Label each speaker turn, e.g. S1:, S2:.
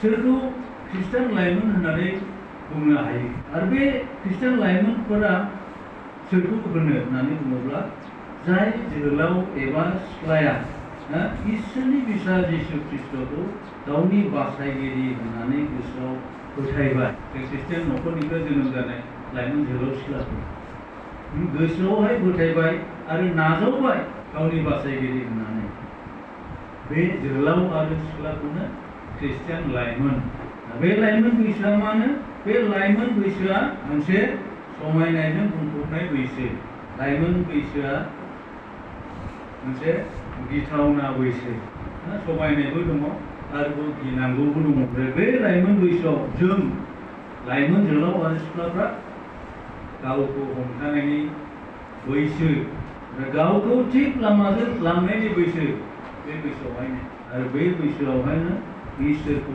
S1: सोरखौ ख्रिस्टान लाइमोन होननानै बुंनो हायो आरो बे ख्रिस्टान लाइमोनफोरा सोरखौ होनो होननानै बुङोब्ला जाय जोहोलाव एबा सिख्लाया इसोरनि बिसा जिसु ख्रिस्टखौ गावनि बासायगिरि होननानै गोसोआव फोथायबाय। जों ख्रिस्टान न'खरनिफ्राय जोनोम जानाय लाइमोन जोहोलाव सिख्लाफोर गोसोआवहाय फोथायबाय आरो नाजावबाय गावनि बासायगिरि होननानै बे जोहोलाव आरो सिख्लाखौनो ख्रिस्टान लाइमोन। बे लाइमोन बैसोआ मानो? बे लाइमोन बैसोआ मोनसे समायनायजों बुंफबनाय बैसो। लाइमोन बैसोआ मोनसे गिथावना बैसो, समायनायबो दङ आरो गिनांगौबो दङ। बे लाइमोन बैसोआव जों लाइमोन जोहोलाव आरो सिख्लाफ्रा गावखौ हमथानायनि बैसो, गावखौ थिग लामाजों लांनायनि बैसो, बे बैसोआवहायनो आरो बे बैसोआवहायनो इसोरखौ